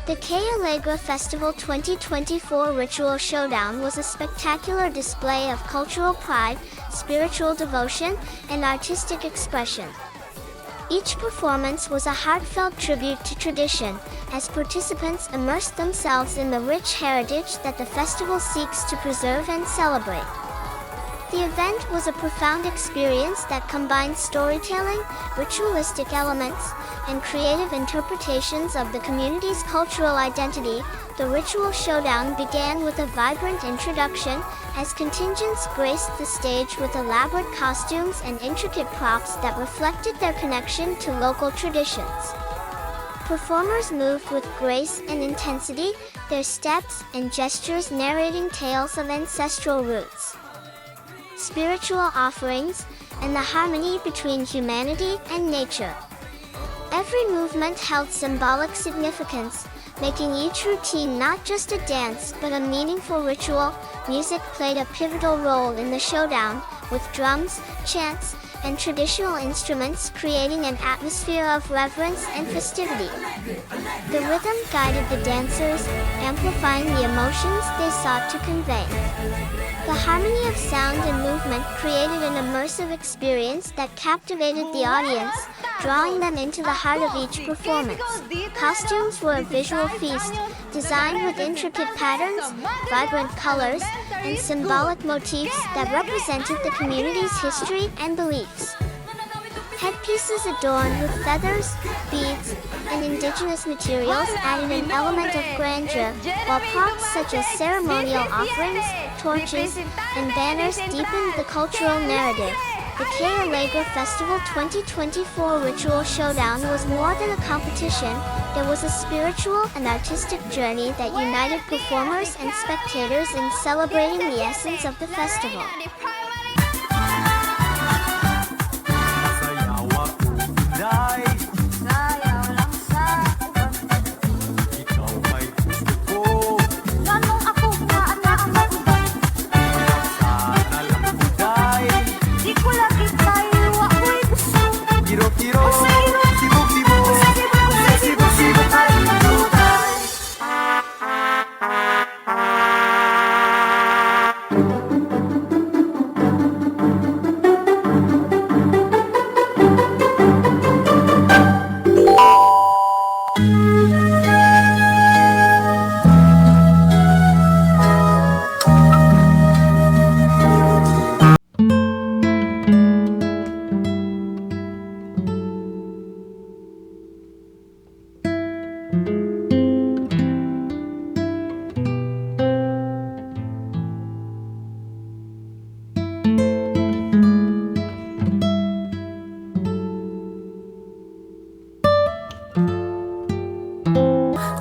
The Ke Alegre Festival 2024 Ritual Showdown was a spectacular display of cultural pride, spiritual devotion, and artistic expression. Each performance was a heartfelt tribute to tradition, as participants immersed themselves in the rich heritage that the festival seeks to preserve and celebrate. The event was a profound experience that combined storytelling, ritualistic elements, and creative interpretations of the community's cultural identity. The ritual showdown began with a vibrant introduction as contingents graced the stage with elaborate costumes and intricate props that reflected their connection to local traditions. Performers moved with grace and intensity, their steps and gestures narrating tales of ancestral roots, spiritual offerings, and the harmony between humanity and nature. Every movement held symbolic significance, making each routine not just a dance but a meaningful ritual. Music played a pivotal role in the showdown, with drums, chants, and traditional instruments creating an atmosphere of reverence and festivity. The rhythm guided the dancers, amplifying the emotions they sought to convey. The harmony of sound and movement created an immersive experience that captivated the audience, drawing them into the heart of each performance. Costumes were a visual feast, designed with intricate patterns, vibrant colors, and symbolic motifs that represented the community's history and beliefs. Headpieces adorned with feathers, beads, and indigenous materials added an element of grandeur, while props such as ceremonial offerings, torches, and banners deepened the cultural narrative. The Ke Alegre Festival 2024 Ritual Showdown was more than a competition. It was a spiritual and artistic journey that united performers and spectators in celebrating the essence of the festival. Sayaw ako, inday. Sayaw lang sa uban. Ikaw ay gusto ko. Nganong ako nga anak sa uban? Sana lang, inday. Di ko lagi kay wa ko'y gusto. Tiro tiro, sibog sibog, sibog sibog ay matutay.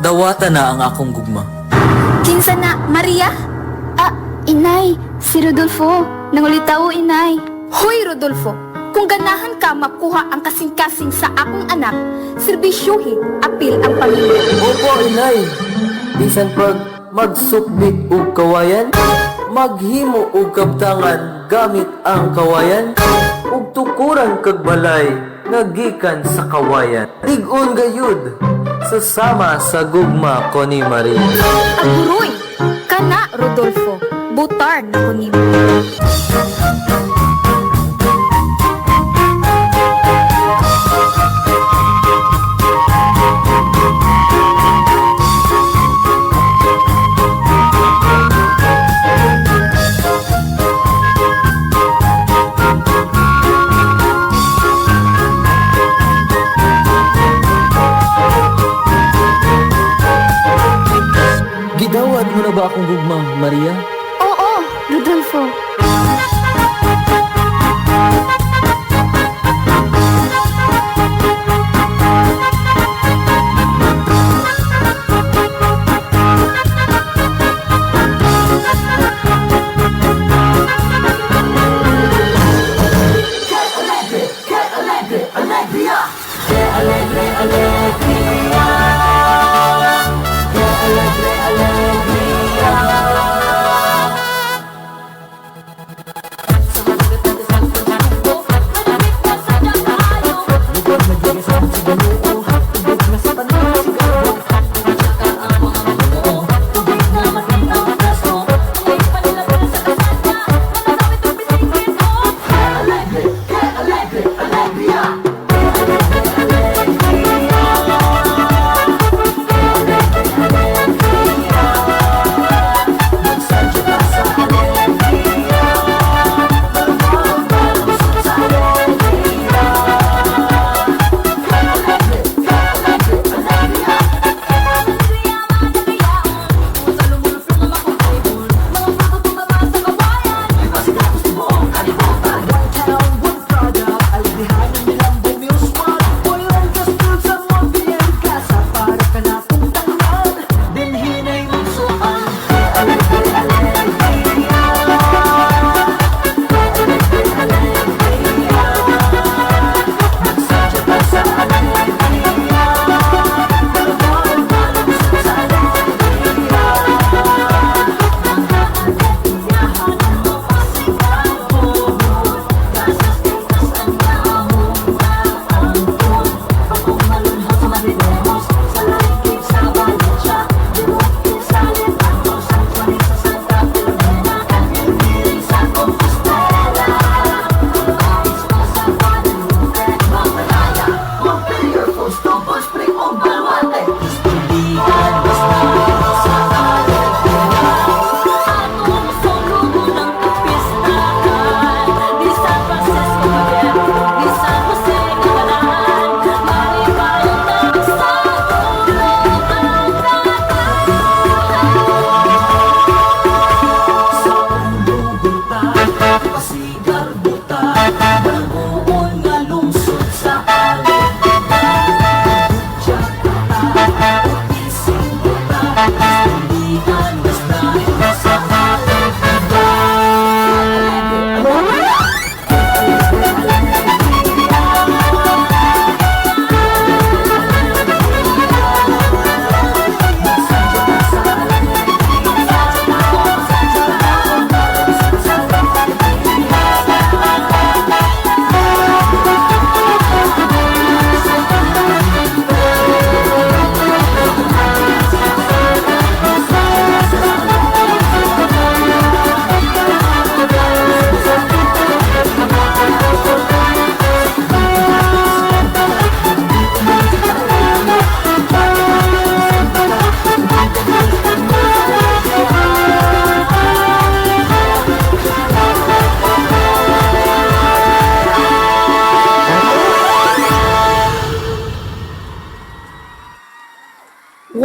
Dawata na ang akong gugma. Kinsa na, Maria? Ah, inay, si Rodolfo. Nangulitaw, inay. Hoy, Rodolfo! Kung ganahan ka makuha ang kasing-kasing sa akong anak, serbisyuhi, apil ang pamilya. Opo, inay. Bisan pag magsukbit og kawayan, maghimo og kabtangan gamit ang kawayan, ug tukuran kag balay nga gikan sa kawayan. Lig-on gayud sa sama sa gugma ko ni Maria. Aguroy! Kana, Rodolfo, butar na ko nimo. Gidawat mo na ba akong gugma, Maria? Oo, Rodolfo.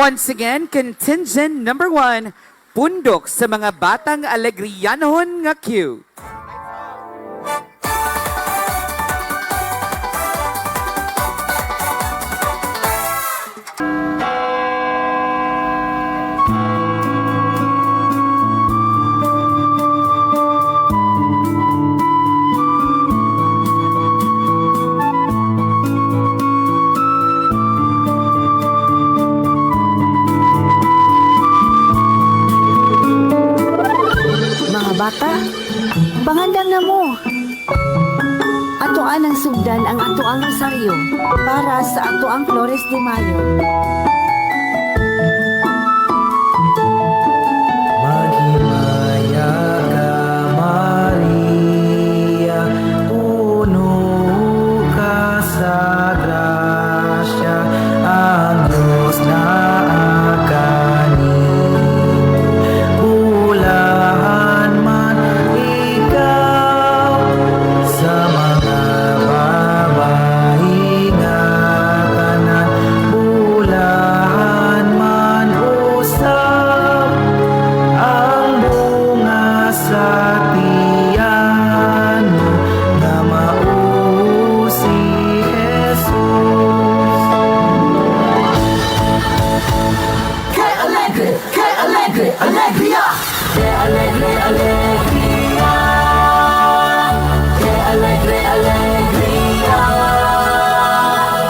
Once again, contingent number 1, pundok sa mga batang alegriyanhon nga cute. Mga bata, pangandam na mo. Atoan ang sugdan ang atoang rosaryo para sa atoang Flores de Mayo. Maghimaya ka, Maria, puno ka sa grasya, ang Diyos naa kanimo. Bulahan man ikaw sa mga babae nga tanan, bulahan man usab ang bunga sa tiyan mo nga mao si Jesus. Que alegre, que alegre, alegria! Que alegre, alegria! Que alegre, alegria!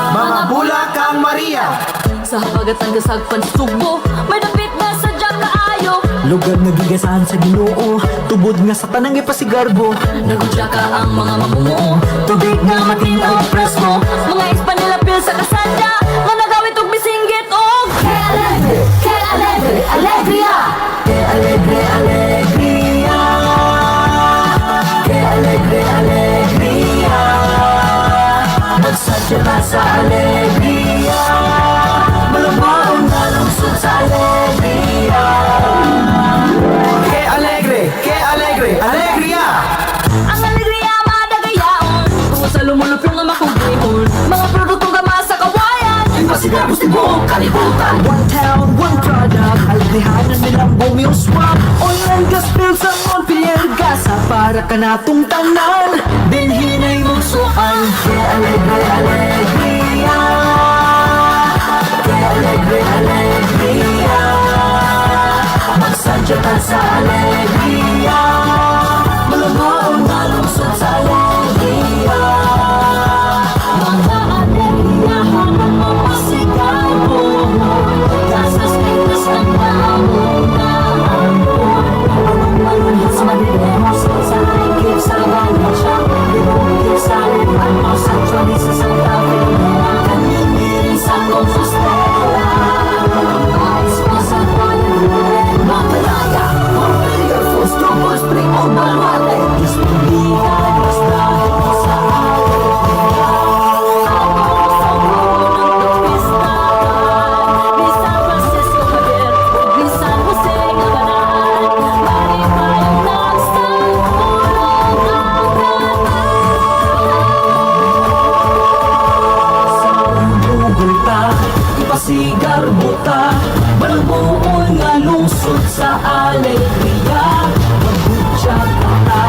Mga bulakang Maria. Sa habagatan kasagpan sa Sugbo, may dapit na sadya kaayo. Lugar nga gigasahan sa Ginoo, tubod nga sa tanang ipasigarbo. Nagudya ka ang mga mamungo, tubig nga matin-aw presko. Mga ispanilapil sa kasada, nga nagawit og bisinggit og que alegre, que alegre, alegria. Que alegre, alegria! Que alegre, alegria! Magsadya ta sa alegria! Maluwaon nga lungsod sa alegria! Que alegre, que alegre, alegria! Ang alegria madagayaon, tungod sa lumulupyong nga makugrihon. Mga produktong gama sa kawayan, Ipasigarbo sa tibuok kalibutan! One town, one product. Alegrehanan nilang bumiyong swap. Oil and gas field sa Montpellier. Gasa para kanatong tanan. Dinhinay mong suan. Que alegre, alegria! Que alegre, alegria! Magsadya ta sa alegria! Maluwaon nga lungsod sa alegria! Mga alegriyahan ang mapasigarbo. Casas Pintas ang pangunahan. Ang malunod sa Madridejos, sa Laikip, sa Valencia, Libukir sa Lepano, sa Johnny, sa Santa Fe, Kanyon diri sa Compostela. Expo sa Guadalupe, Matalaya, Montpellier, Falls, Double Spring, o Baluarte. Disponihan, basta sa alegria. Sa ng kapistahan, ni San Francisco Javier ug ni San Jose nga banal, malipayong nagsampulong ang tanan. Sa Google ta, ipasigarbo ta, Malubuon nga lungsod sa alegria. Magbutya ka ta,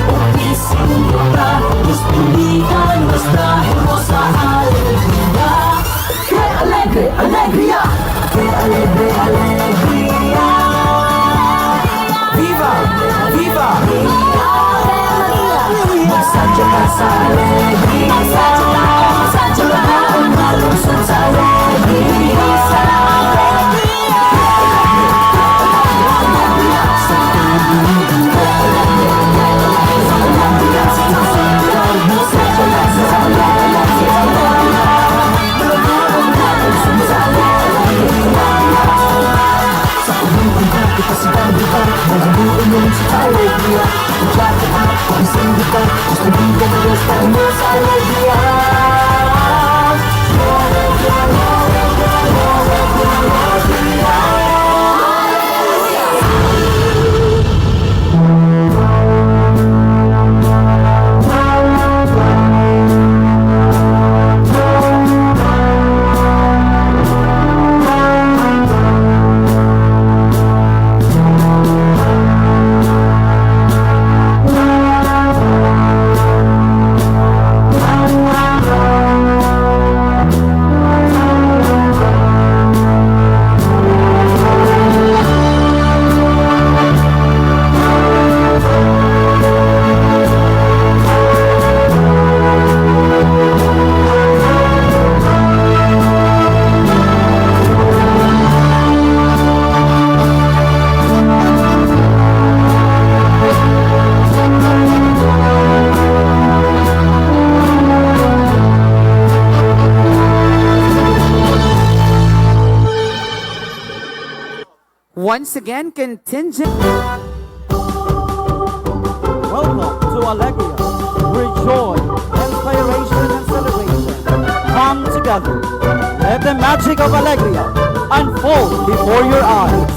o isinggo ta, Gustulihan, basta mo sa alegria. Que alegre, alegria! Que alegre, alegria! Viva! Viva! Magsadya ka sa alegria. Magsadya ta, Malubuon nga lungsod sa alegria. Sa alegria. Once again, contingent Welcome to Alegria, where joy, inspiration, and celebration come together. Let the magic of Alegria unfold before your eyes.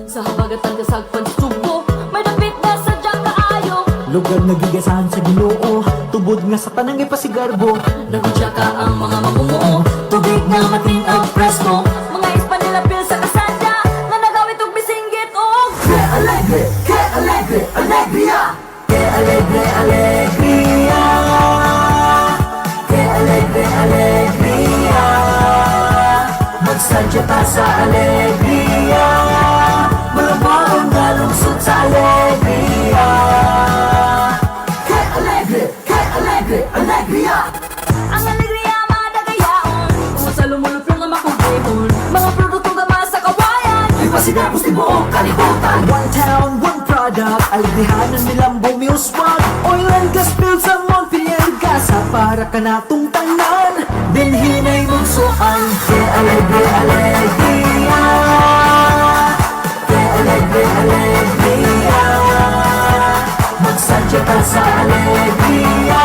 Sa habagatan kasagpan sa Sugbo, may dapit na sadyang kaayo. Lugar nga gigasahan sa Ginoo, tubod nga sa tanang ipasigarbo. Nagudya ka ang mga mamumuo, tubig nga matin-aw presko. Mga Hispanila pil sa kasada, nga nagawit og bisinggit og Que alegre, que alegre, alegria. Que alegre, alegria. Que alegre, alegria. Magsadya ta sa alegria. Malabon nga lungsod sa alegria. Que alegre, que alegre, alegria. Ang alegria madagayaon, tungod sa lumulupyong nga makugrihon. Mga produkto gama sa kawayan, Ipasigapos ni buong kalibutan. One town, one product. Alegrihanan nilang bumiuswag. Oil and gas field sa Montpellier. Gasa para kanatong tanan. Dinhinay mong suan. Que alegre, alegria. Que alegre, alegria. Magsadya ta sa alegria.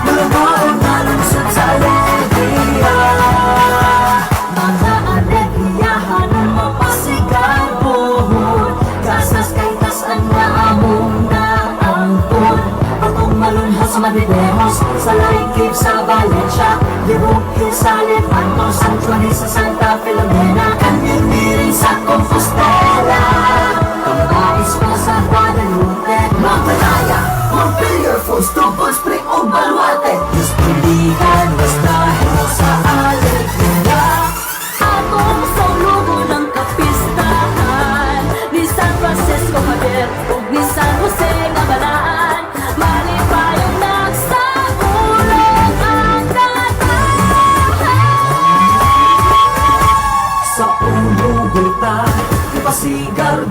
Malabon nga lungsod sa alegria. Mga alegriyahanon mapasigarbohon. Gasas kay tas-an nga among naangkon. Patong Malunho sa Madridejos, sa Laikip sa Valencia, Libukil sa Lepanto, San Juan sa Santa Filomena, Kanyang sa Compostela, Cambais pa sa Guadalupe, Magalaya, Montpelier, Falls, Tubon, Spring, o Baluarte. Diyos pulihan, basta sa alegria. Atong saulugon ang kapistahan ni San Francisco Javier ug ni San Jose nga balaan. Malipayong nagsagulong ang katahan. Sa ulugoy ta, ipasigarbo.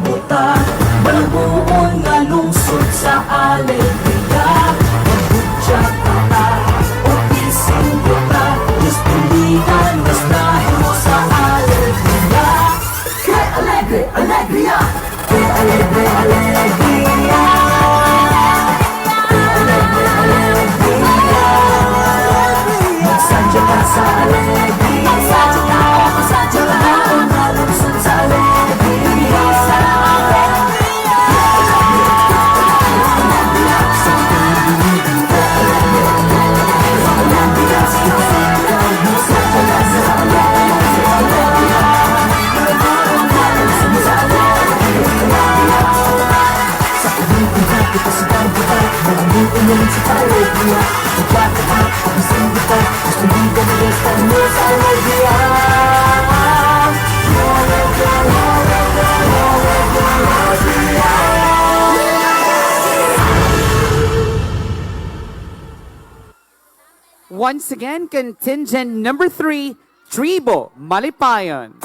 mo sa alegria. Alegria, alegria, alegria, alegria. Once again, contingent number 3, Tribo Malipayon.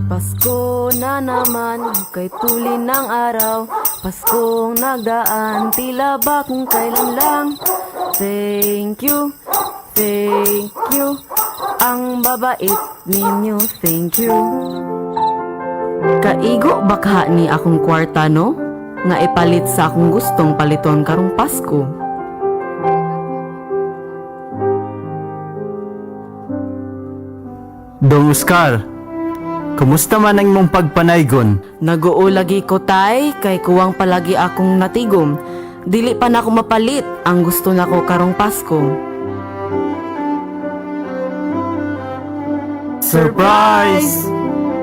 Pasko na naman, kay tuli ng araw. Paskong nagdaan, tila ba kung kailan lang. Thank you, thank you. Ang babait ninyo, thank you. Kaigo bakha ni akong kwarta, no? Nga ipalit sa akong gustong paliton karong Pasko. Dong Oscar, kumusta man ang imong pagpanaygon? Nagoo lagi ko, tay, kay kuwang palagi akong natigom. Dili pa nako mapalit ang gusto nako karong Pasko. Surprise!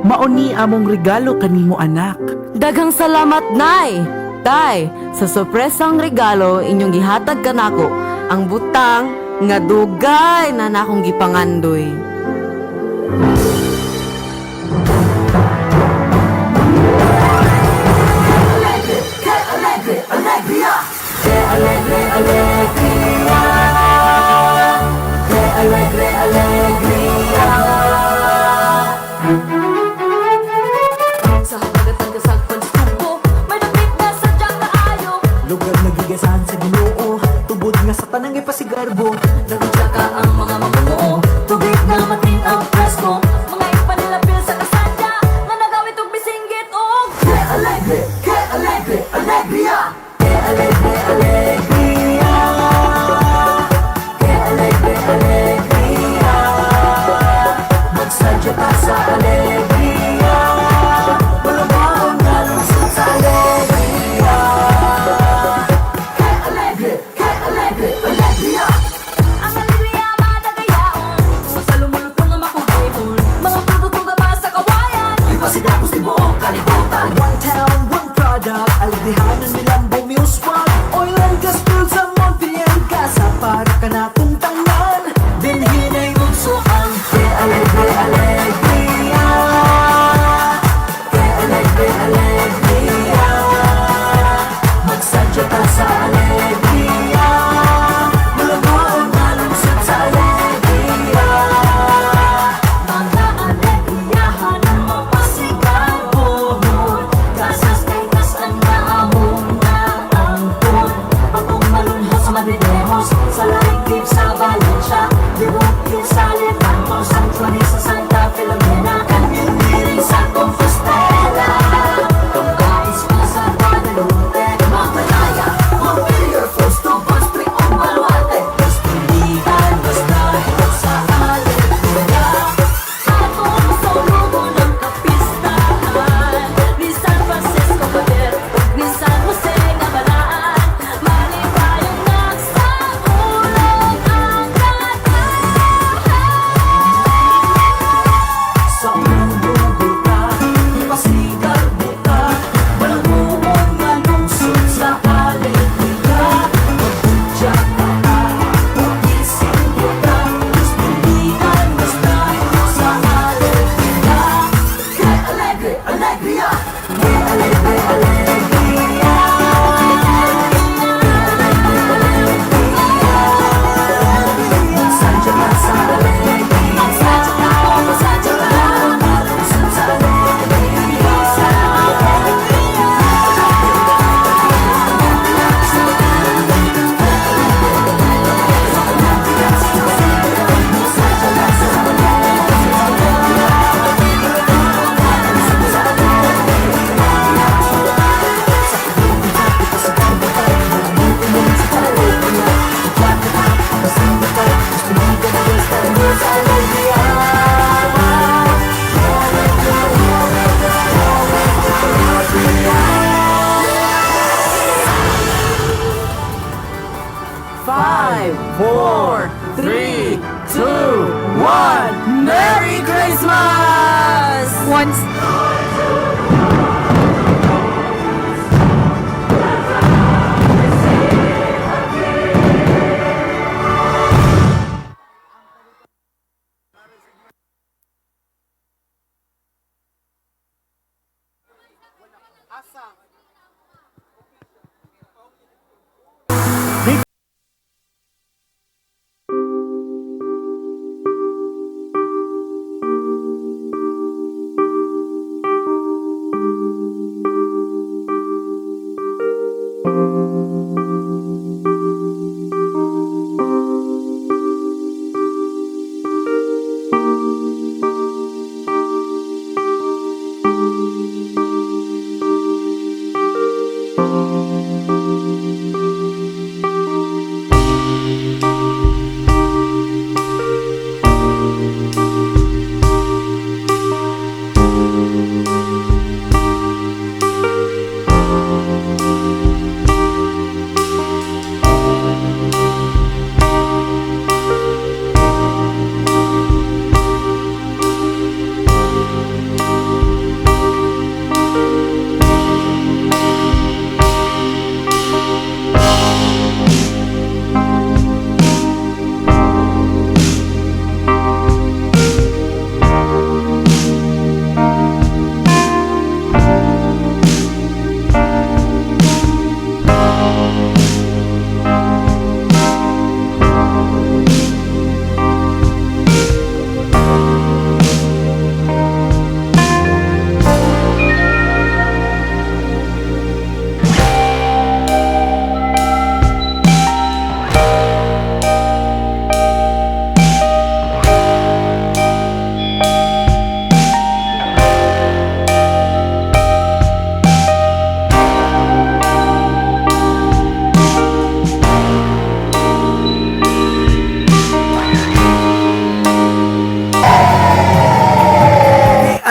Mauni among regalo kanimo, anak. Daghang salamat, Nay! Tay, sa sorpresang regalo inyong gihatag kanako ang butang nga dugay na nakong gipangandoy. Alegre, alegria. Que alegre, alegria. Que alegre, alegria. Sa hagatan ka sa pagsubo, may dapit na sadyang kaayo. Lugar nagigasahan sa Ginoo, tubod nga sa tanang ipasigarbo. Nagtsaka ang mga mamuo, Tubig na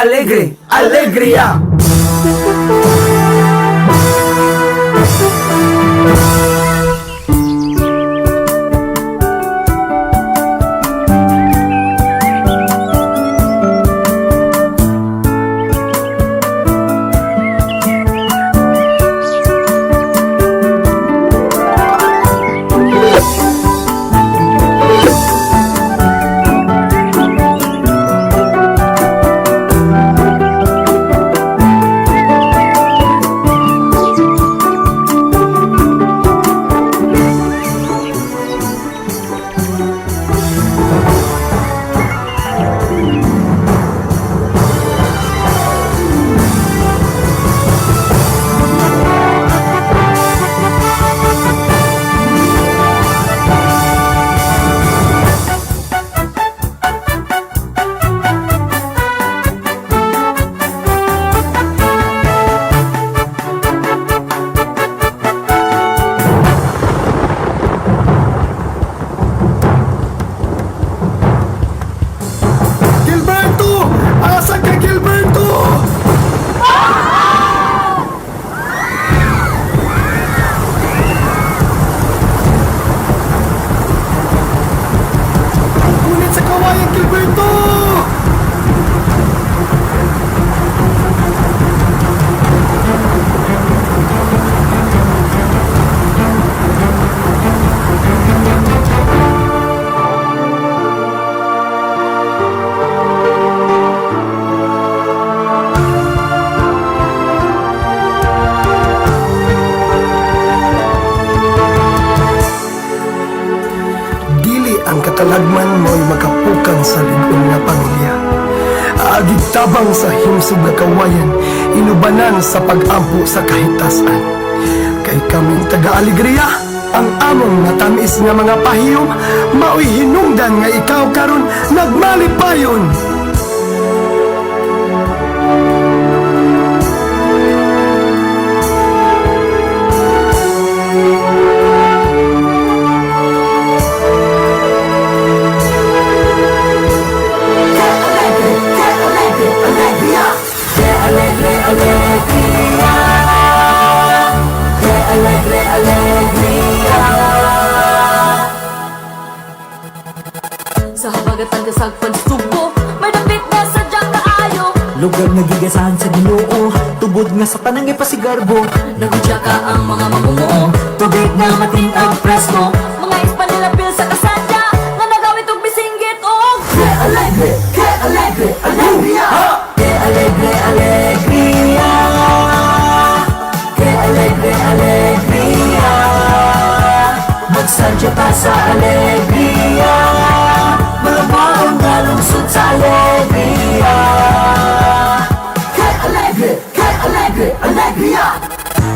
alegre, alegria! Gilberto! Asa ka, Gilberto? Kunit sa kawayan, Gilberto! Dili ang katalagman mo'y makapukang sa lig-on nga pamilya. Agig tabang sa himsog nga kawayan, inubanan sa pag-ampo sa kahitasan. Kay kaming taga-alegria, ang among natamis nga mga pahiyom, mao'y hinungdan nga ikaw karon nagmalipayon. Que alegre, alegria. Que alegre, alegria. Sa habagatan kasagpan sa tubo, may dapit nga sadyang kaayo. Lugar nga gigasahan sa Ginoo, tubod nga sa tanang ipasigarbo. Nagudya ka ang mga mamumuo, Tubig nga matingag presko. Mga ispanilapil sa kasadya, nga nagawit og bisinggit og Que alegre, que alegre, alegria. Que alegre, alegria. Que alegre, alegria. Magsadya ta sa alegria. Malabaong nga lungsod sa alegria. Que alegre, que alegre, alegria.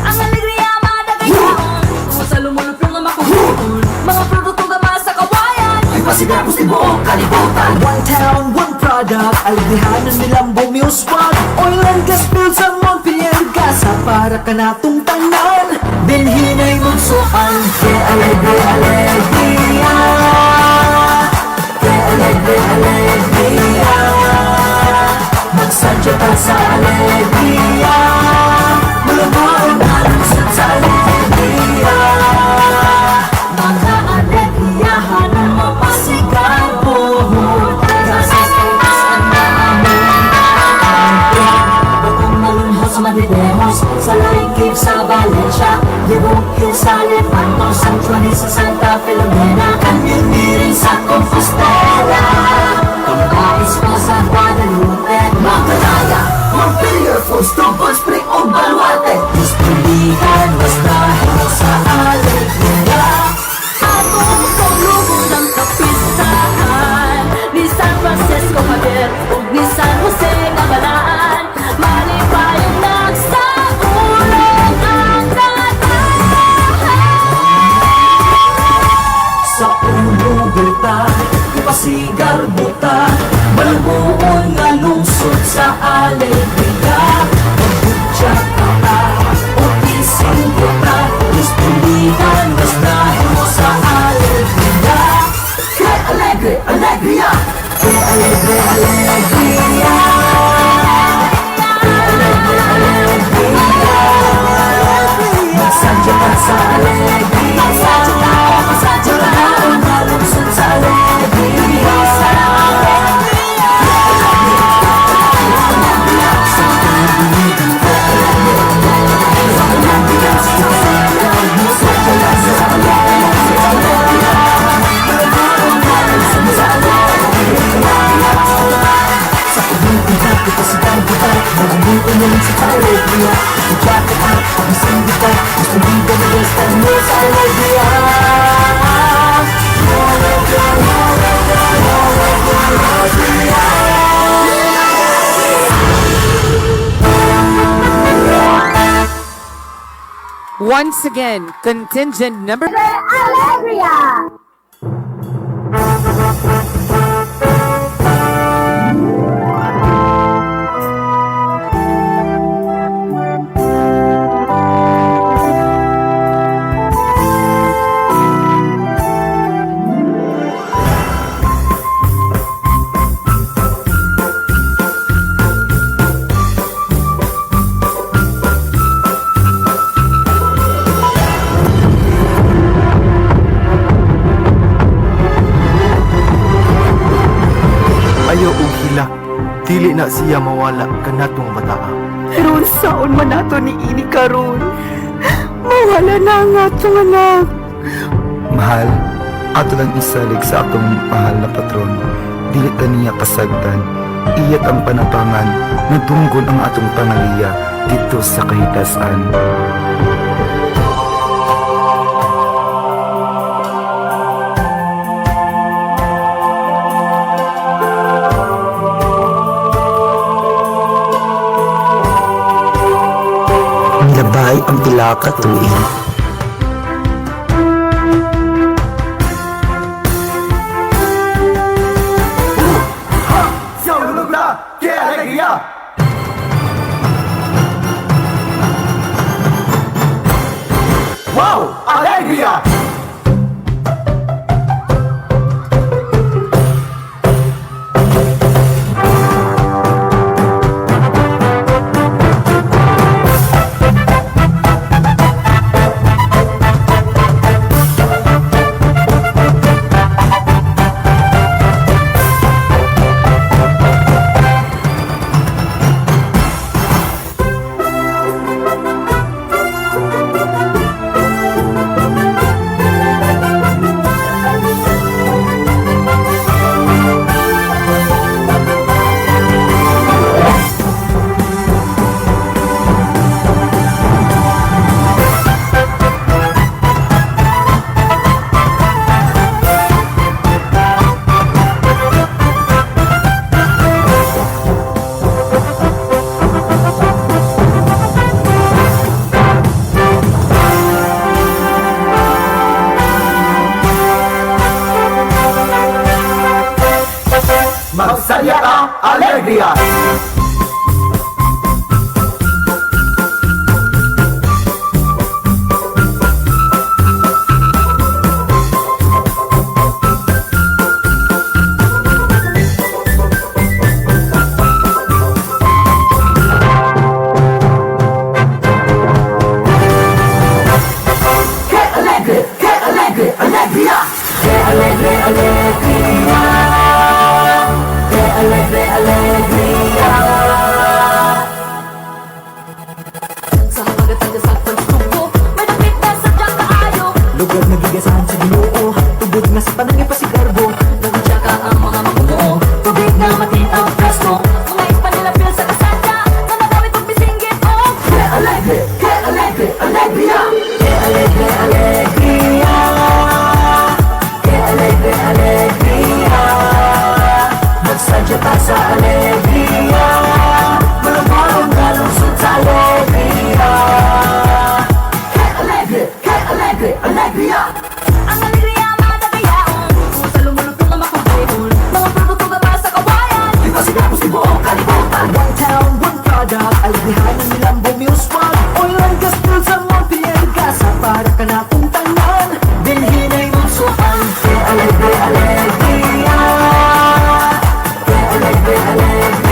Ang alegria madagayon. Tungod sa lumulupyong nga makuhon, mga produkto gama sa kawayan. Ipasigarbo sa buong kalibutan. One town, one product. Aligrihanan nilang bumiuswag. Oil and gas field sa Montpellier. Gasa para kanatong tanan. Dinhinay mugsuan. Que alegre, alegria. Que alegre, alegria. Magsadya ta sa alegria. Malabaon na lungsod sa alegria. Mga alegriyahan ang mapasigarbo. Bagong malunho sa Madridejos, sa Laikip, sa Valencia, Libukil sa Lepanto, San Juan sa Santa Filomena, Kanyamirin sa Compostela, Cambais pa sa Guadalupe, Magalaya, Montpelier, Falls, Tubon, Spring, o Baluarte, Istulihan, basta sa alegria. Atong paglubog ang kapistahan ni San Francisco Javier ug ni San Jose nga balaan. Malipayong nagsaulog ang katahan. Sa ulugan ta, ipasigarbo ta, Balbuon nga lungsod sa alegria. Magbutya ka ta, o isinggo ta, Istulihan, bastahin mo sa alegria. Que alegre, alegria! Que alegre, alegria! Lungsod sa alegria. Jacket ka, magsindi ka, gusto liga na besta mo sa alegria. Alegria, alegria, alegria, alegria. Once again, contingent number Alegria! Ayaw og hilak, dili na siya mawala kanatong bataa. Pero unsaon man nato ni ini karon? Mawala na ang atong anak. Mahal, ato lang isalig sa atong mahal na patron. Dili ta niya kasagdan. Iyat ang panapangan, nadunggon ang atong pangaliya dito sa kahitasan. Nilabay ang pila ka tuig. ¡Qué alegría! ¡Wow! ¡Alegría! Magsalya ka, alegria! ¡Qué alegre, qué alegre, alegría! ¡Qué alegre, alegría! ¡Qué alegre, alegría! Sa hapagatan sa pagtubo, may dapit na sa kaayo. Lugar na gigasahan sa Ginoo, tubod nga sa panangipasigarbo. Naguntsaka ang mga makumuo, tubig na matitang presko. Mga ispanilapil sa kasada, na nadawit og bisinggit og ¡Qué alegre, qué alegre, alegría! ¡Qué alegre, alegría! ¡Qué alegre, alegría! Magsadya ta sa alegría, Malumbarong nga lungsod sa alegría. ¡Qué alegre, qué alegre, alegría! Ang alegria madagayaon, sa lumulutong nga makumpehon. Mga produkto nga para sa kawayan. Di pa sigapos di buong kalibutan. One town, one product. Alegrihan ng Nilambo Muswag. Oil and gas field sa Montpellier. Gasa para ka na kung tanan. Dinhin ay masukan. Que alegre, alegria. Que alegre, alegria.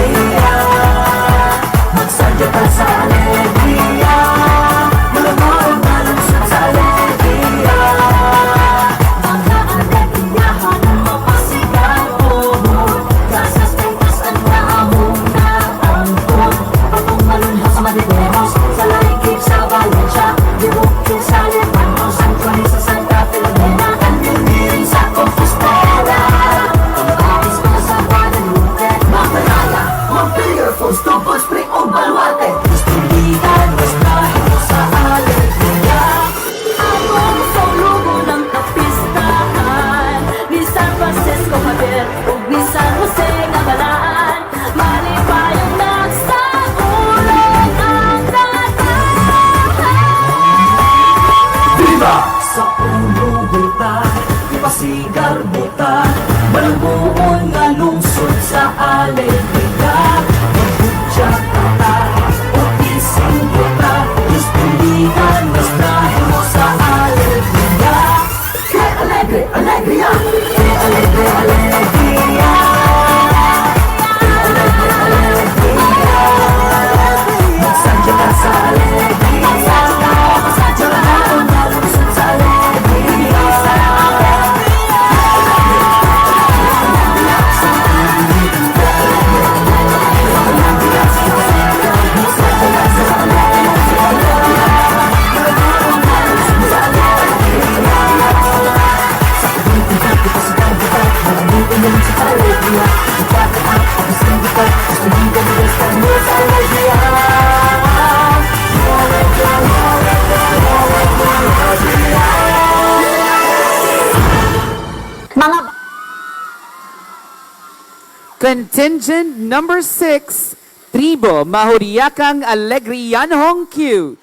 Contingent number 6, Tribo Mahuryakang Alegrianhong Cute.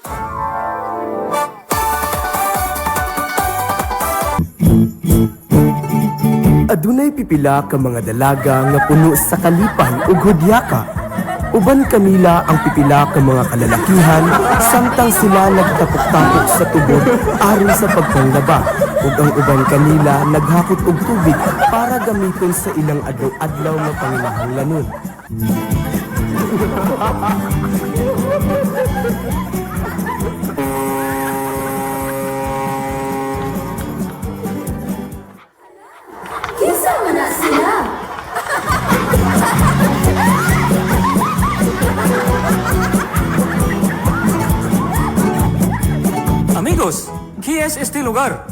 Adunay pipila ka mga dalaga nga puno sa kalipay ug hudyaka. Uban kanila ang pipila ka mga kalalakihan samtang sila nagtapok-tapok sa tubod aron sa pagpanglaba ug ang uban kanila naghakot og tubig para gamiton sa ilang adlaw-adlaw nga panginahanglanon. Kinsa man na sila? Amigos, ¿qué es este lugar?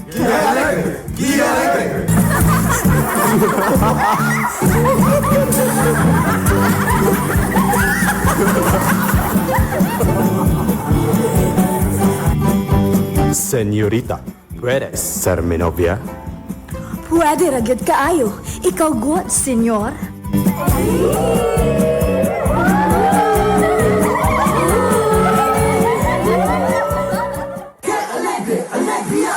¡Qué alegre! ¡Qué alegre! Señorita, ¿puedes ser mi novia? Pwede ra gyud kaayo. Ikaw gud, senyor. ¡Qué alegre, alegría!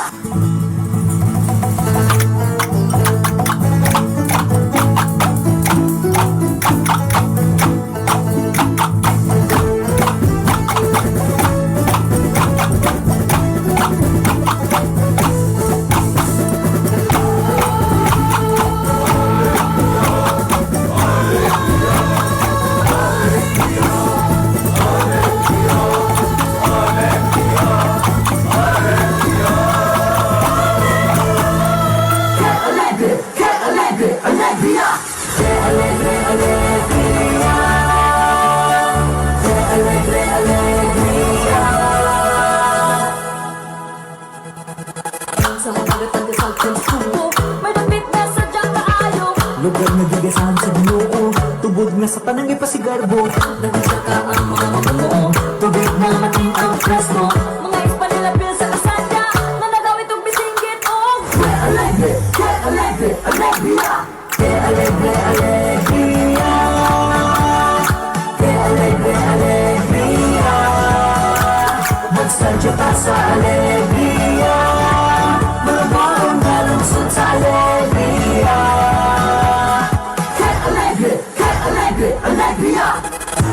¡Qué alegre, qué alegre, alegría! ¡Qué alegre, alegría! ¡Qué alegre, alegría! Sa mga taga sa May dapit na sadyang kaayo. Lugar nga gigasahan sa Ginoo, tubod nga sa tanang ipasigarbo. Nagsaka ang mga mamuo. Tubig na mating ang presko. Mga ispanila pil sa kasada. Nanagawit og bisinggit og ¡Qué alegre, qué alegre, alegría! ¡Qué alegre, alegría! ¡Qué alegre, alegría! Magsadya ta sa alegría. Mga nga lungsod sa alegría. ¡Qué alegre, qué alegre, alegría!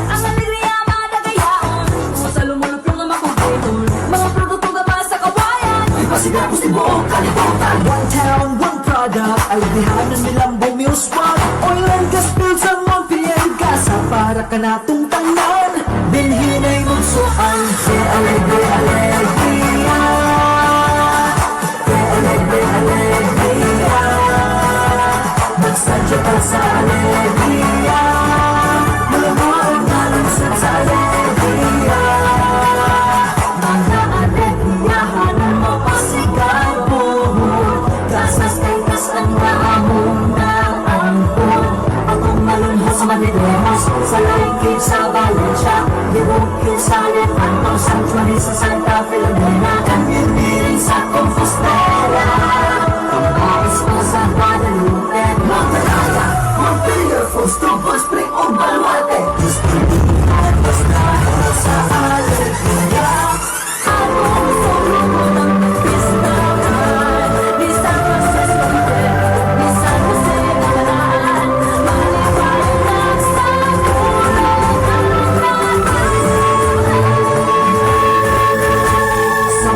Ang alegria madagayaon. Sa lumulupyong nga makumpleton. Mga produkto gawa sa kawayan. Ipasigarbo sa buong kalibutan. One town, one product. Albihanan nilang bumiuswag. Oil and gas field sa Montpellier. Gasa para kanatong tanan. Dinhinay magsuan. Que alegre, alegría. Que alegre, alegría. Magsadya ta sa alegría. Mga nga lungsod sa alegría. Mga alegriyahan mo pasigarbo. Gasas kay tas ang naamong naangkon. Atong malunho sa Madridejos. Sa Laikip sa Valencia. Libukil sa Lepanto. San Juan sa Santa Filomena. Kanyan sa Compostela. Tumbais mo sa Guadalupe. Magalaya, Montpelier, Falls, Trumpa, Spring, o Baluarte. Basta sa alegría. Anong solo ng pistahan? Ni San Francisco, ni San Jose de Balaan. Maliwanag sa pulong ang Sa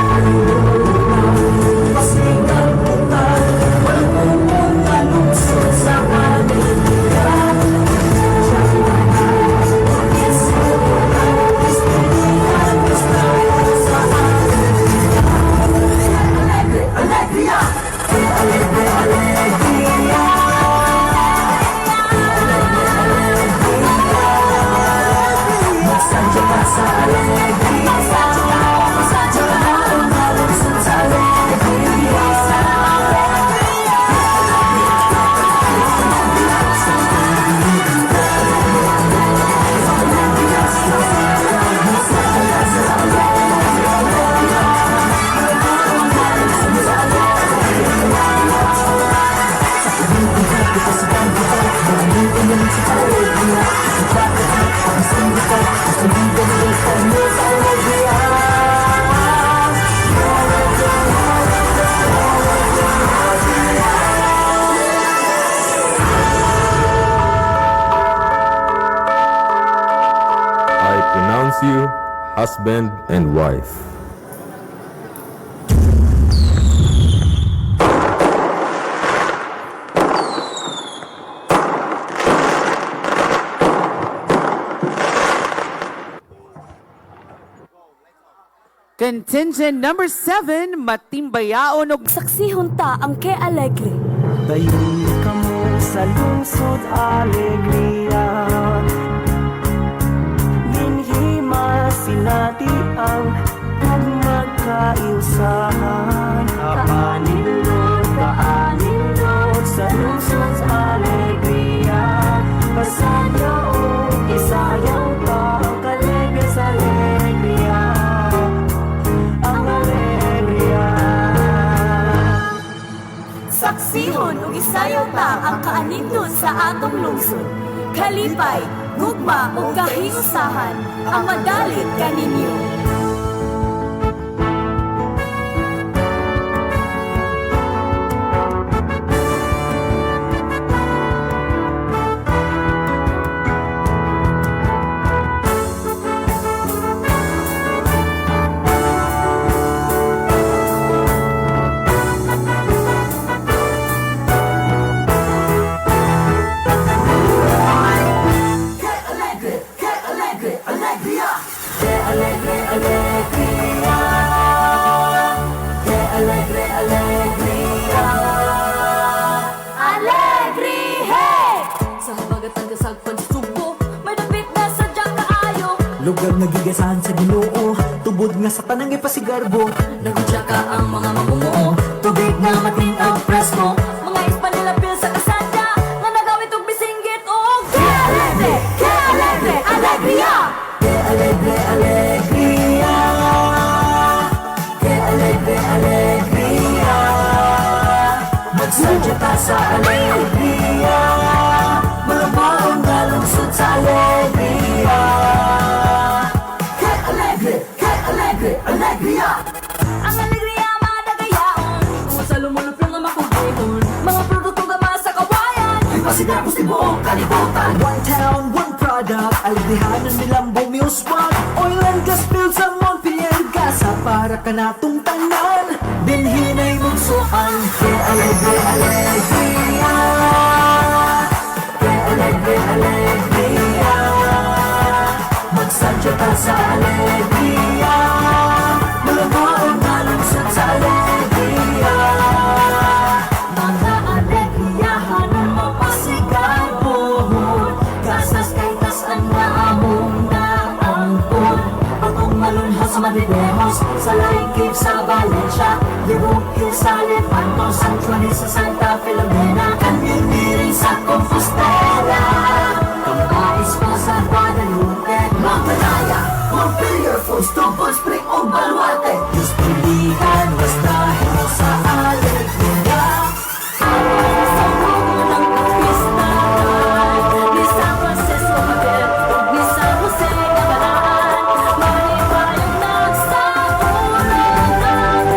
pasigarbutan, walang nga lungsod sa alegría. Pronounce you husband and wife. Contingent number 7, matimbayaon og Saksihon ta ang Ke Alegre. Dayon kamo sa lungsod alegria. Dinhi masinati ang pagmagkaiusahan. Kaanindot, kaanindot sa lungsod alegria. Pasadya o isayaw pa ang kalegre sa alegria. Ang alegria. Saksihon ug isayaw ta ang kaanindot sa atong lungsod. Kalipay, gugma ug kahiusahan ang madalit kaninyo. Que alegre, que alegre, alegria. Que alegre, alegria. Que alegre, alegria. Alegrihe! Sa habagatan kasagpan sa Subo, may dapit na sadyang kaayo. Lugar nga gigasahan sa Ginoo, tubod nga sa tanang ipasigarbo. Nagutya ka ang mga mamumuo, tubig na mating-ag presko. Mga Hispanila pil sa kasada, nga nagawit og bisinggit og Que alegre, que alegre, alegria! Que alegre, alegria. Que alegre, alegria. Magsadya ta sa alegria. Malabong nga lungsod sa alegria. Que alegre, que alegre, alegria. Ang alegria madagayaon, tungod sa lumulupyong nga makugihon. Mga produkto gama sa kawayan. Ipasigarbo sa buong kalibutan. One town, one product. Alegrihanan nilang bumiuswag. Oil and gas field sa Montpellier. Gasa para kanatong tanan. Dinhinay mugsuan. Que alegre, alegria. Que alegre, alegria. Magsadya ta sa alegria. Malabong nga lungsod sa alegria. Mga alegriyahan ang mapasigarbohon. Gasas kay tas ang naamong naangkon. Patong malunho sa Madridejos, sa Laikip, sa Valencia, Libuhil sa Lepanto, San Juan sa Santa Filomena, Kanyang sa Compostela, Cambais pa sa Guadalupe, Magdalaya, Montpellier, Falls, Tubon, Spring, o Baluarte. Diyos pindihan, basta mo sa alegria. Sa grupo ng kapistahan ni San Francisco Javier ug ni San Jose Gabalaan, malipayong nagsaulog ng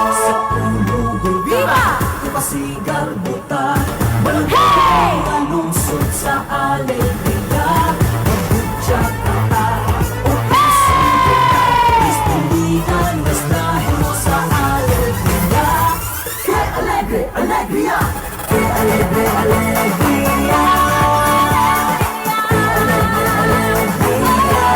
Sa ulugo, Viva! Ipasigarbuta, Malabong nga lungsod sa alegria. Magutya ka ta, o isinggita. Istindihan, basta mo sa alegria. Que alegre, alegria. Que alegre, alegria. Que alegre, alegria.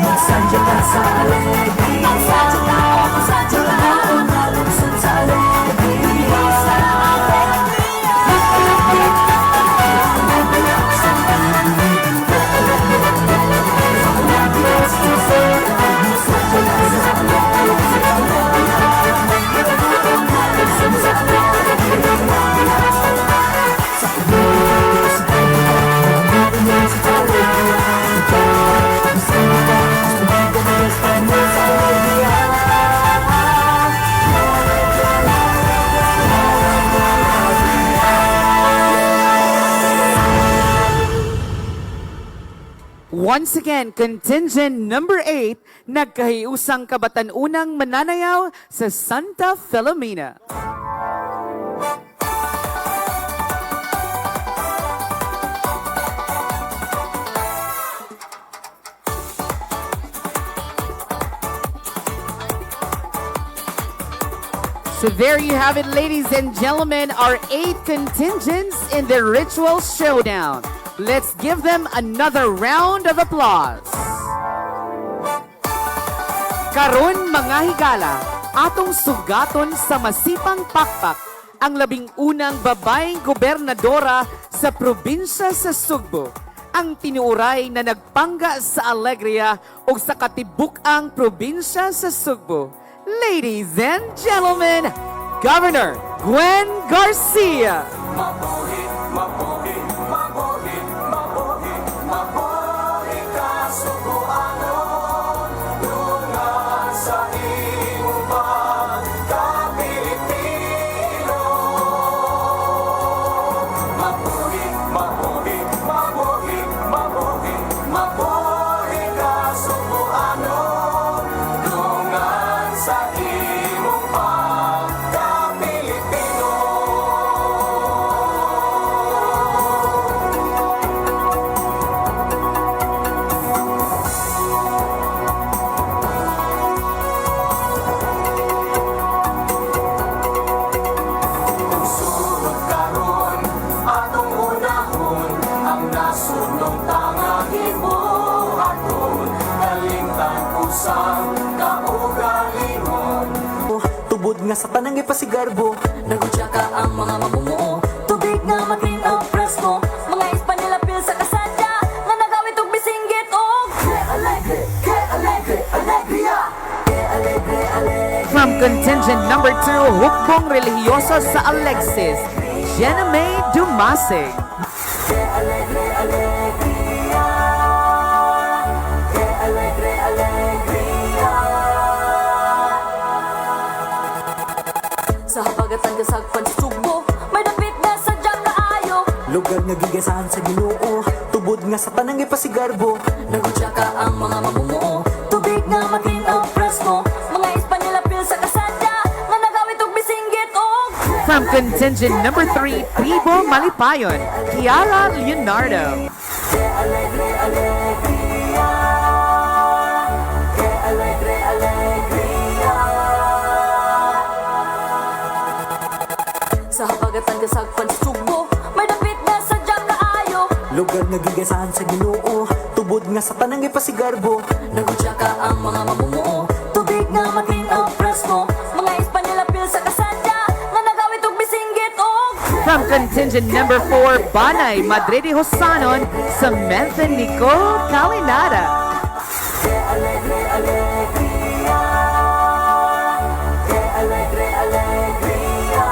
Magsadya ka sa alegria. Magsadya ka, magsadya ka. Malabong nga lungsod sa alegria. Once again, contingent number 8, nagkahiusang kabatanunang mananayaw sa Santa Filomena. So there you have it, ladies and gentlemen, our eight contingents in the Ritual Showdown. Let's give them another round of applause. Karon, mga higala, atong sugaton sa masipang pakpak ang 11 babaeng gobernadora sa probinsya sa Sugbo. Ang tinuuray na nagpangga sa Alegria o sa katibuk-ang probinsya sa Sugbo. Ladies and gentlemen, Governor Gwen Garcia. Mabuhi, mabuhi, mabuhi, mabuhi, mabuhi ka, Sugboanon, dungan sa imong pagka-Pilipino. Mabuhi, mabuhi, mabuhi, mabuhi, mabuhi ka, Sugboanon, dungan sa imong pagka-Pilipino. Kung sulod karon atong unahon ang nasudnong tangang himuhaton, kalimtan usang kaugalingon. Tubod nga sa tanang ipasigarbo. Nagutya ka ang mga mamumuo. Tubig nga magreen og presko. Mga Espanyol apil sa kasada nga nagawit og bisinggit og Que alegre, que alegre, alegria. Que alegre, alegre. From contingent number 2, Hukbong Religyoso sa Alexis, Jenna May Dumasig. Que alegre, alegria. Que alegre, alegria. Sa habagatan kasagpan sa Sugbo, may dapit na sadyang kaayo. Lugar nga gigasahan sa Ginoo. Tubod nga sa tanang ipasigarbo. Nagutya ka ang mga mamumuo. Tubig nga magreen og presko. Mga Espanyol apil sa kasada nga nagawit og bisinggit og From contingent number 3, Tribo Malipayon, Kiara Leonardo. Que alegre, alegria. Que alegre, alegria. Sa habagatan kasagpan sa Sugbo, may dapit na sadyang kaayo. Lugar nga gigasahan sa Ginoo. Tubod nga sa tanang ipasigarbo. Nagutya ka ang mga mamumuo. Tubig nga magreen og presko. Mga Espanyol apil sa kasada nga nagawit og bisinggit og From contingent number 4, Banay Madrid Hosanon, Samantha Nicole Calinada. Que alegre, alegria. Que alegre, alegria.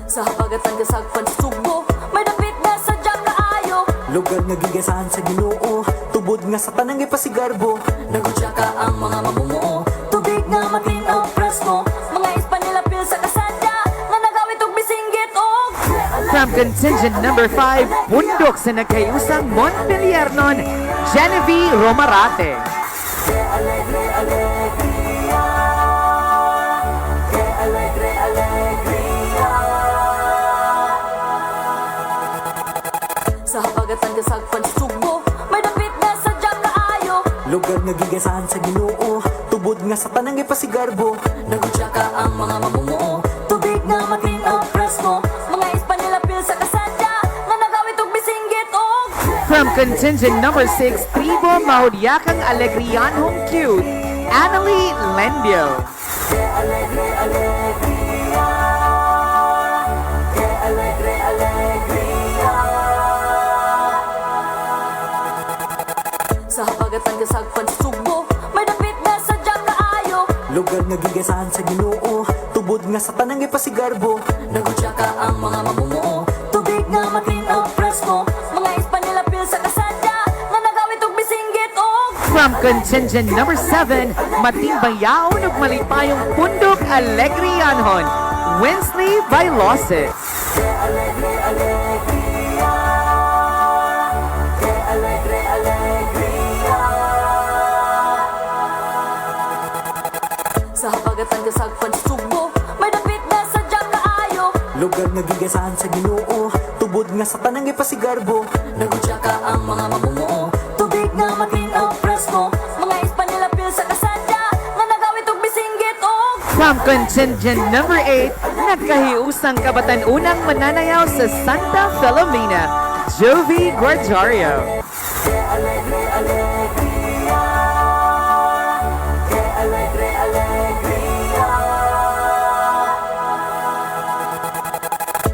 Sa habagatan kasagpan sa Sugbo, may dapit na sadyang kaayo. Lugar nga gigasahan sa Ginoo. Tubod nga sa tanang ipasigarbo. Nagutya ka ang mga mamumuo. Tubig nga magreen og presko. Mga Espanyol apil sa kasada nga nagawit og bisinggit og From contingent number 5, Pundok sa nagkayusang Montpelliernon, Genevieve Romarate. Que alegre, alegria. Que alegre, alegria. Sa habagatan kasagpan sa Sugbo, may dapit na sadyang kaayo. Lugar nga gigasahan sa Ginoo. Tubod nga sa tanang ipasigarbo. Nagutya ka ang mga mamumuo. Tubig nga magreen og presko. Mga Espanyol apil sa kasada nga nagawit og bisinggit og From contingent number 6, Tribo Mahudyakang Alegrianhong Cute, Annalie Lendio. Que alegre, alegria. Que alegre, alegria. Sa habagatan kasagpan sa Sugbo, may dapit na sadyang kaayo. Lugar nga gigasahan sa Ginoo. Tubod nga sa tanang ipasigarbo. Nagutya ka ang mga mamumuo. Tubig nga magreen og presko. Mga Espanyol apil sa kasada nga nagawit og bisinggit og From contingent number 7, Matimbayaon ug Malipayong Pundok Alegrianhon, Winsley Bailoses. Que alegre, alegria. Que alegre, alegria. Sa habagatan kasagpan sa Sugbo, may dapit na sadyang kaayo. Lugar nga gigasahan sa Ginoo. Tubod nga sa tanang ipasigarbo. Nagutya ka ang mga mamumuo. Tubig nga magreen og presko. Mga Espanyol apil sa kasada nga nagawit From contingent number 8, nagkahiusang kabatan-unang mananayaw sa Santa Filomena, Jovi Guardario. Que alegre, alegria. Que alegre, alegria.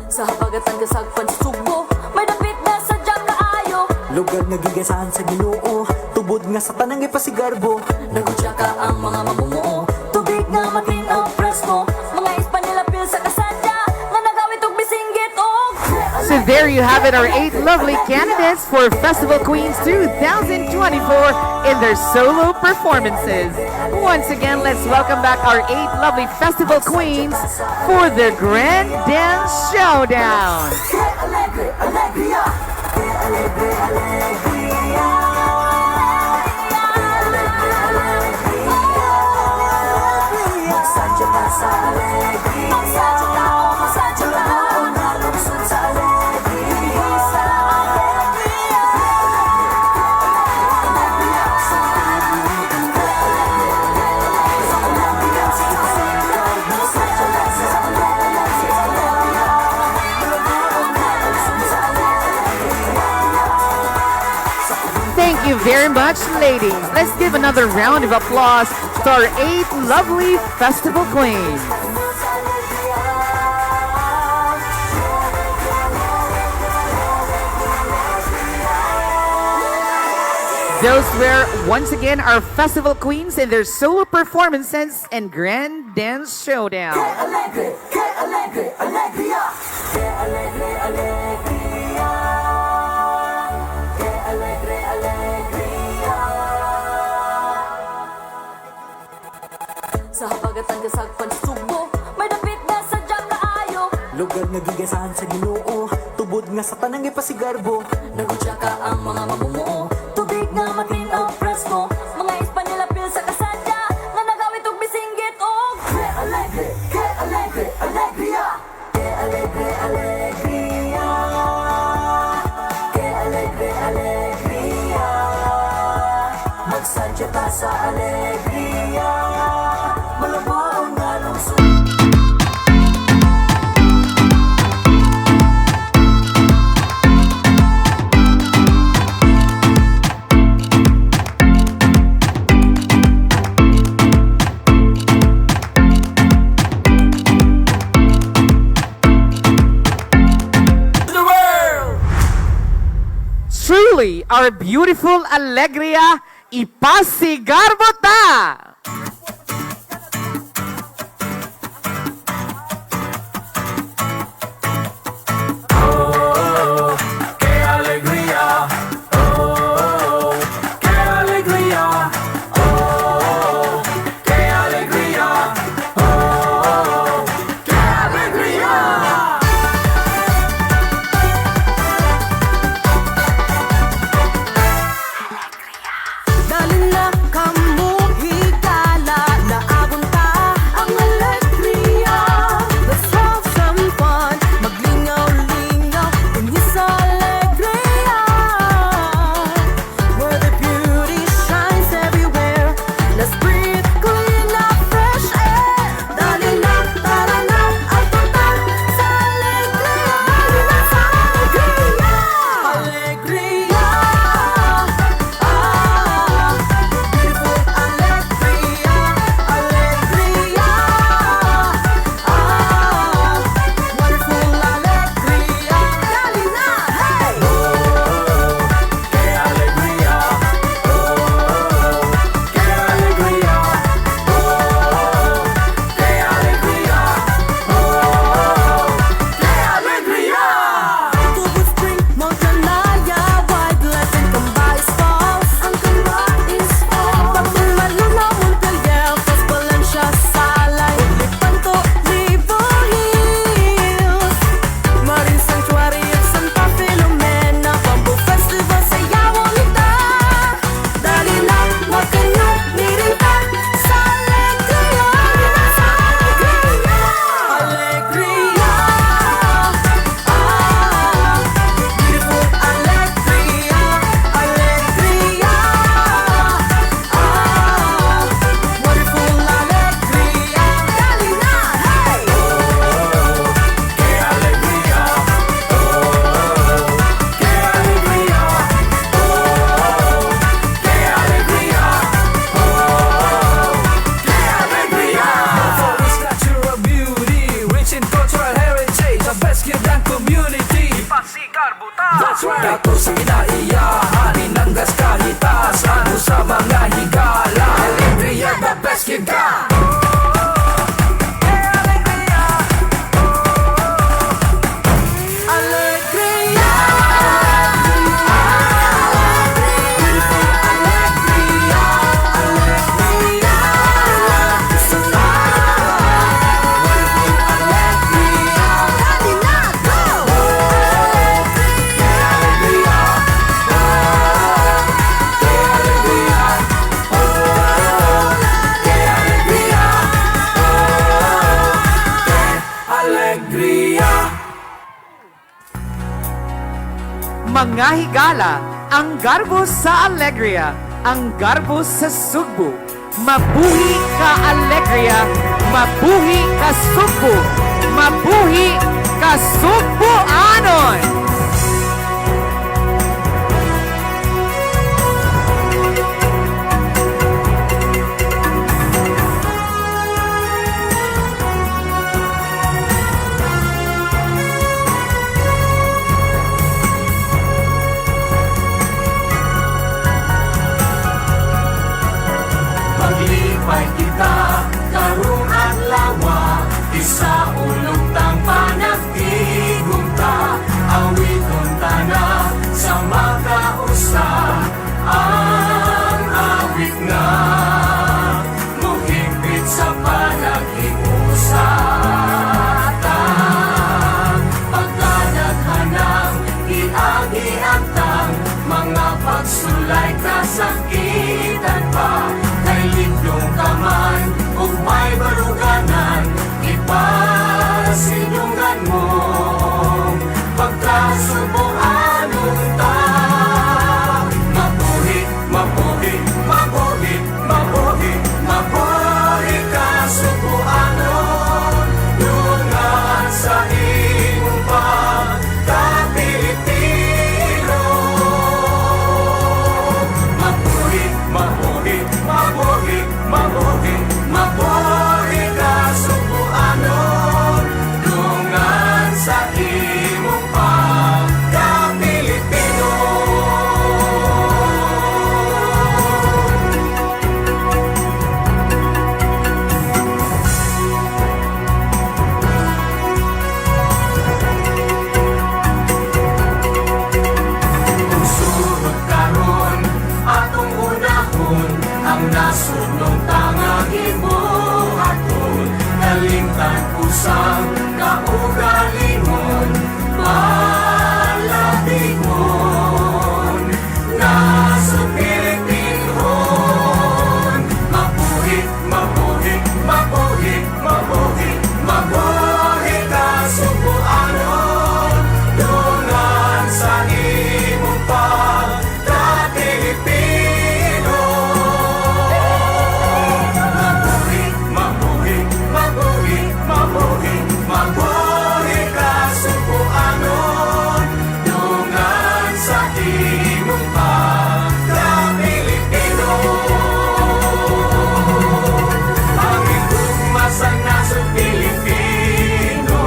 Sa habagatan kasagpan sa Sugbo, may dapit na sadya kaayo. Lugar nga gigasahan sa Ginoo, tubod nga sa tanang ipasigarbo. Nagutya ka ang mga mamumuo, tubig nga matin-aw presko. Mga Espanyol apil sa kasadya, nga nagawit og bisinggit og So there you have it, our eight lovely candidates for Festival Queens 2024 in their solo performances. Once again, let's welcome back our eight lovely Festival Queens for the Grand Dance Showdown. Que alegre, alegria. Que alegre, alegria. Alegre, alegria. Magsadya ta sa alegria. Magsadya ta, oh, magsadya ta. Nga lungsod sa alegria. Sa alegria. Alegria sa alegria. Magsadya ta sa alegria. Nga lungsod sa alegria. Thank you very much, ladies. Let's give another round of applause to our eight lovely Festival Queens. Sa alegria. Those were once again our Festival Queens in their solo performances and Grand Dance Showdown. Que alegre, que alegre, alegria. Que alegre, alegria. Que alegre, alegria. Sa habagatan kasagpan sa Sugbo, may dapit na sadya kaayo. Lugar nga gigasahan sa Ginoo, tubod nga sa tanang ipasigarbo. Nagutya ka ang mga mamumuo, tubig nga matin-aw presko. Mga Espanyol apil sa kasadya, nga nagawit og bisinggit og Que alegre, que alegre, alegria. Que alegre, alegria. Que alegre, alegria. Magsadya ta sa alegria. Malabon nga lungsod. The world! Truly, our beautiful Alegria, ipasigarbo ta! Oh, qué alegría. Oh, qué alegría. Oh, qué alegría. Oh, qué alegría. Dali na kamo. The best gyud ang community. That's right. Dato sa kinaiyahan, Pinanggas kahitasan sa mga higala. Alegria, the best gyud ka. Alegria. Beautiful alegria. Alegria. Wonderful alegria. Dali na, go! Que alegría, oh, que alegría, oh, que alegría, oh, que alegría. Mga higala, ang garbo sa Alegria, ang garbo sa Sugbo. Mabuhi ka Alegria, mabuhi ka Sugbo, mabuhi ka Sugboanon! Maglipay kita karong adlaw, isa ulog tang panagtigum ta, awiton ta na sa makausa ang awit nga muhigpit sa panaghiusa ta. Pagkadaghanang iagi atang mga pagsulay kasakitan pa, kay libyong ka man ug may baruganan, ipasidunggan mo pagkasubuanon ta. Mabuhi, mabuhi, mabuhi, mabuhi, mabuhi kasubuanon, dungan sa imong pagka-Pilipino. Mabuhi, mabuhi, mabuhi, mabuhi, mabuhi kasubuanon, dungan sa imong pagka-Pilipino. Kung sunod karon atong unahon ang nasudnong tanga gibuhaton, kalimtan usang kaugalingon, palabingon nasod Pilipinhon. Mabuhi, mabuhi, mabuhi, mabuhi, mabuhi kasubuanon, dungan sa imong pagka-Pilipino. Mabuhi, mabuhi, mabuhi, mabuhi, mabuhi kasubuanon, dungan sa imong pagka-Pilipino. Ang higugma sa nasod Pilipino,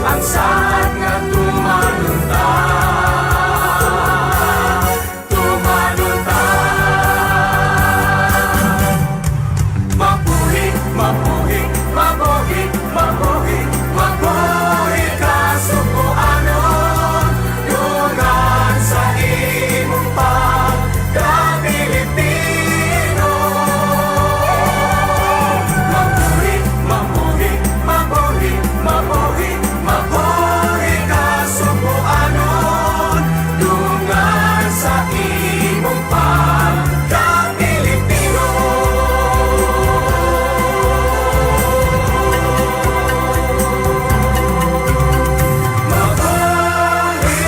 ang saad nga tumanon ta, tumanon ta. Mabuhi, mabuhi, mabuhi, mabuhi, mabuhi kasubuanon, dungan sa imong pagka-Pilipino. Mabuhi, mabuhi, mabuhi, mabuhi, mabuhi kasubuanon, dungan sa imong pagka-Pilipino. Mabuhi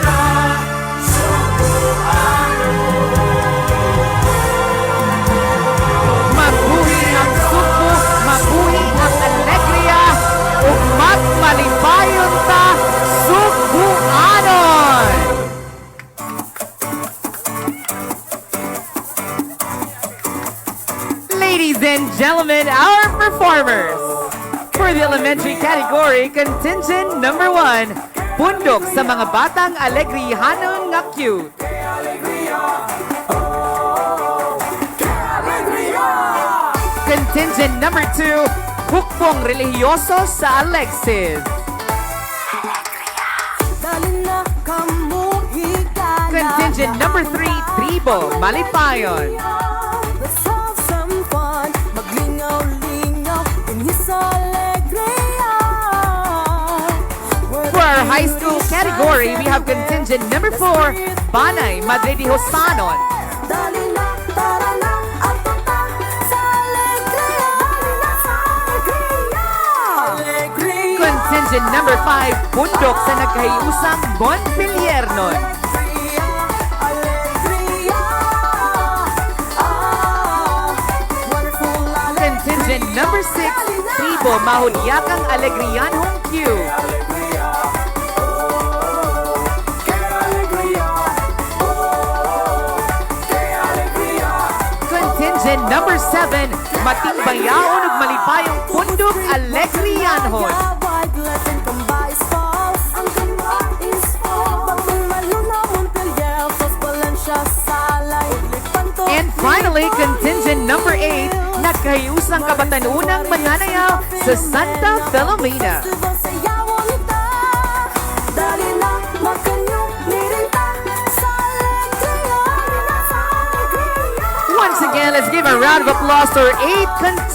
kasubuanon. Mabuhi ang Sugbo, mabuhi ang Alegria, ug magmalipayon ta Sugboanon! Ladies and gentlemen, our performers for For the elementary category, contingent number 1, Pundok sa mga batang alegrihanon nga cute. Oh, alegria! Contingent number 2, Hukbong Relihiyoso sa Alexis. Dali na kamo, higala. Contingent number 3, Tribo Malipayon. Let's have some fun. Maglingaw-lingaw dinhi sa Alegria. For our high school category, we have contingent number 4, Banay Madre de Hosanon. Dali na, tara na, ato ta sa Alegria. Dali na sa Alegria. Alegria. Contingent number 5, Pundok sa nagkahiusang Montpelliernon. Alegria. Ah, wonderful. Contingent number 6, Tribo Mahulyakang Alegrianhong Q. Que alegria! Oh, que alegria! Contingent number 7, Matingbayaon ug Malipayong Pundok Alegrianhon. Wildlife and Cambais Falls. Ang Cambais Falls. Bagong Maluna, Montpellier, Falls, Valencia, Salay, Lepanto. And finally, contingent number 8, nagkahiusang kabatanunang mananayaw sa Santa Filomena. Festival sayawon ta. Dali na, makanyo, mirinta sa Alegria. Dali na sa Alegria. Once again, let's give a round of applause to our eight